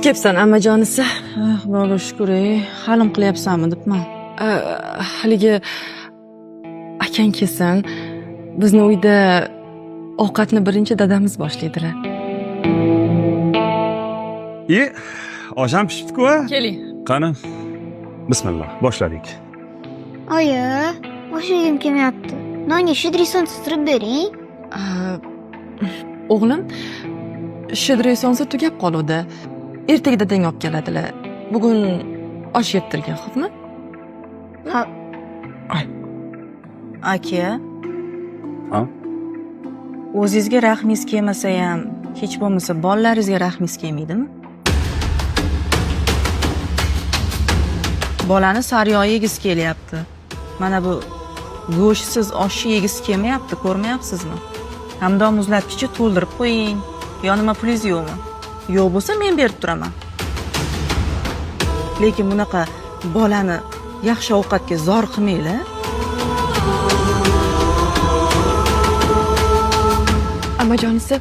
Kelibsan, ammajonisi. Xudoga shukur, ey, halim qilyapsanmi debman. Haligi akang kelsin. Bizni uyda ovqatni birinchi dadamiz boshlaydilar. E, osh ham pishibdi-ku, a? Keling. Qani? Bismillah, boshladik. Oyi, osh yegim kelmayapti. Nonga щедрый сон surib bering. O'g'lim, щедрый sonsa tugab qoluvdi. Ertaga dadang olib keladilar. Bugun osh yeb turgin, xo'pmi? Ha. Aka. Ha? O'zingizga rahmingiz kelmasa ham, hech bo'lmasa bolalaringizga rahmingiz kelmaydimi? Bolani sariyog' yegisi kelyapti. Mana bu go'shtsiz oshni yegisi kelmayapti, ko'rmayapsizmi? Hamdom muzlatgichni to'ldirib qo'ying. Yo nima pulingiz yo'qmi? Yo'q bo'lsa men berib turaman. Lekin bunaqa bolani yaxshi ovqatga zor qilmanglar. Ammajonisi,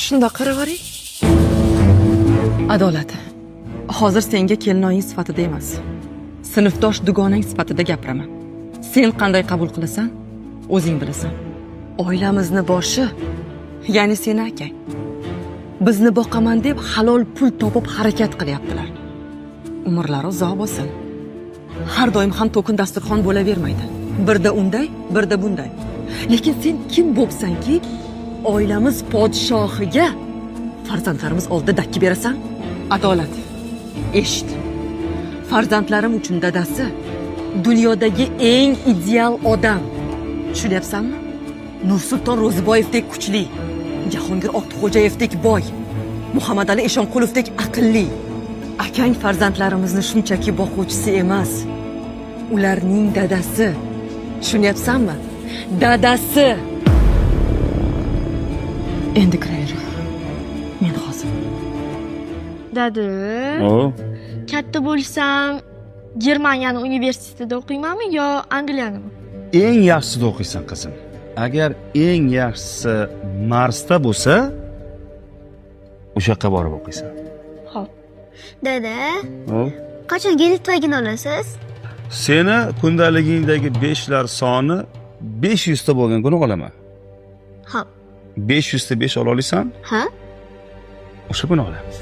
shundoq qaravaring. Adolat. Hozir senga kelinoying sifatida emas, sinfdosh dugonang sifatida gapiraman. Sen qanday qabul qilasan, o'zing bilasan. Oilamizni boshi, ya'ni seni akang. Bizni boqaman deb halol pul topib harakat qilyaptilar. Umrlari uzoq bo'lsin. Har doim ham to'kin dasturxon bo'lavermaydi. Birda unday, birda bunday. Lekin sen kim bo'psanki, oilamiz podshohiga farzandlarimiz oldida dakki berasan? Adolat. Eshit. Farzandlarim uchun dadasi dunyodagi eng ideal odam. Tushunyapsanmi? Nursulton Ro'ziboyevdek kuchli, Jahongir Ortiqxo'jayevdek boy, Muhammadali Eshonqulovdek aqlli. Akang farzandlarimizni shunchaki boquvchisi emas, ularning dadasi. Tushunyapsanmi? Dadasi. Endi kiraver. Men hozir. Dada, O, katta bo'lsam Germaniyani universitetida o'qiymanmi yo Angliyanimi? Eng yaxshisida o'qiysan, qizim. Agar eng yaxshisi Marsda bo'lsa, o'sha yoqqa borib o'qiysan. Xo'p. Dada, O. qachon Gelendwagen olasiz? Seni kundaligingdagi 5lar soni 500 ta bo'lgan kuni olaman. Xo'p. 500 ta 5 ola olasan? Ha? O'sha kuni olamiz.